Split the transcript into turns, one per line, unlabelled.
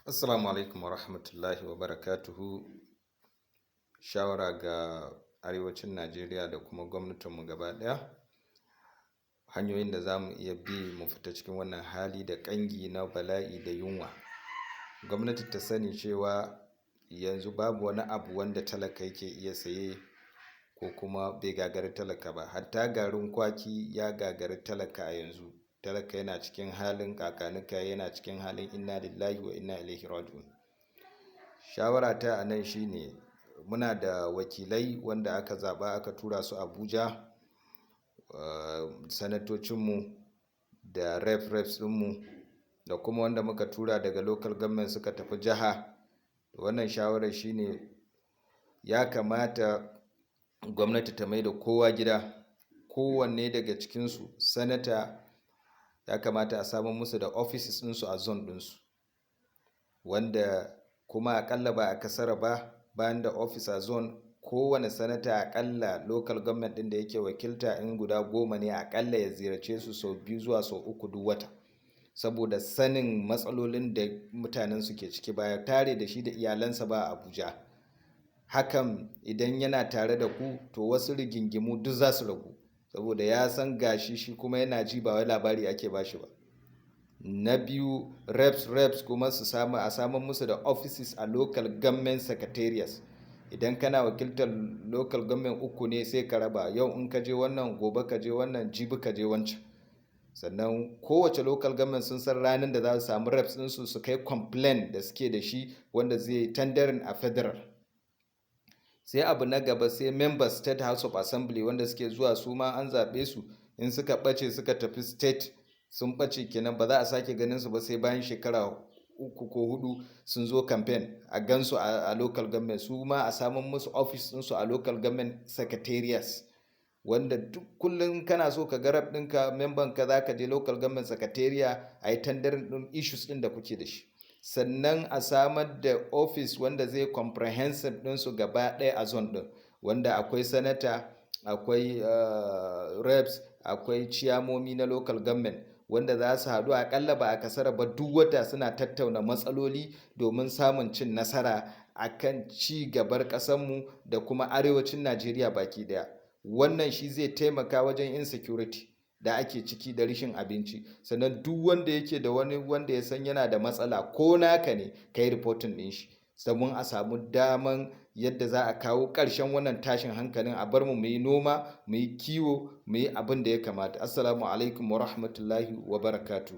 Assalamu alaikum wa rahmatullahi wa barakatuhu. Shawara ga arewacin Najeriya da kuma gwamnatinmu gaba ɗaya. Hanyoyin da za mu iya bi mu fita cikin wannan hali da ƙangi na bala'i da yunwa. Gwamnati ta sani cewa yanzu babu wani abu wanda talaka yake iya saye ko kuma bai gagari talaka ba. Hatta garin kwaki ya gagari talaka a yanzu. Talaka yana cikin halin ƙaƙa-ni-kayi, yana cikin halin inna lillahi wa inna ilaihi raji'un. Shawara ta a nan shine muna da wakilai wanda aka zaɓa aka tura su Abuja, sanatocinmu da rep reps ɗinmu da kuma wanda muka tura daga local government suka tafi jiha. Wannan shawarar shine ya kamata gwamnati ta mai da kowa gida. Kowanne daga cikinsu, sanata, ya kamata a samar musu da offices ɗinsu a zone ɗinsu, wanda kuma aƙalla ba a kasara ba, bayan da office a zone, kowane sanata aƙalla local government ɗin da yake wakilta in guda 10 ne, aƙalla ya ziyarce su sau biyu zuwa sau uku duk wata, saboda sanin matsalolin da mutanen su ke ciki, ba tare da shi da iyalansa ba a Abuja. Hakan idan yana tare da ku, to wasu rigingimu duk za su ragu, saboda ya san gashi shi kuma yana ji, ba wai labari ake bashi ba. Na biyu, reps reps kuma su samu, a samar musu da offices a local government secretariats. Idan kana wakiltar local government uku ne, sai ka raba: yau in ka je wannan, gobe ka je wannan, jibi ka je wancan. Sannan kowace local government sun san ranar da za su samu reps ɗinsu su kai complaint da suke da shi wanda zai tendering a federal. Sai abu na gaba, sai members State House of Assembly wanda suke zuwa, su ma an zaɓe su, in suka ɓace suka tafi state, sun ɓace kenan, ba za a sake ganin su ba sai bayan shekara 3 ko 4 sun zo campaign a gansu a local government. Su ma a samun musu office ɗinsu a local government secretariats, wanda duk kullum kana so ka ga rep ɗinka, memban ka, za ka je local government secretariat a yi tendering ɗin issues ɗin da kuke da shi. Sannan a samar da office wanda zai comprehensive ɗinsu gaba ɗaya a zone ɗin, wanda akwai senator, akwai reps, akwai ciyamomi na local government, wanda za su haɗu aƙalla ba a kasara ba duk wata suna tattauna matsaloli domin samun cin nasara a kan ci gabar ƙasarmu da kuma arewacin Najeriya baki ɗaya. Wannan shi zai taimaka wajen insecurity da ake ciki da rashin abinci. Sannan duk wanda yake da wani wanda ya san yana da matsala, ko naka ne, ka yi reporting ɗin shi, domin a samu daman yadda za a kawo ƙarshen wannan tashin hankalin, a bar mu mu yi noma, mu yi kiwo, mu yi abin da ya kamata. Assalamu alaikum wa rahmatullahi wa barakatuh.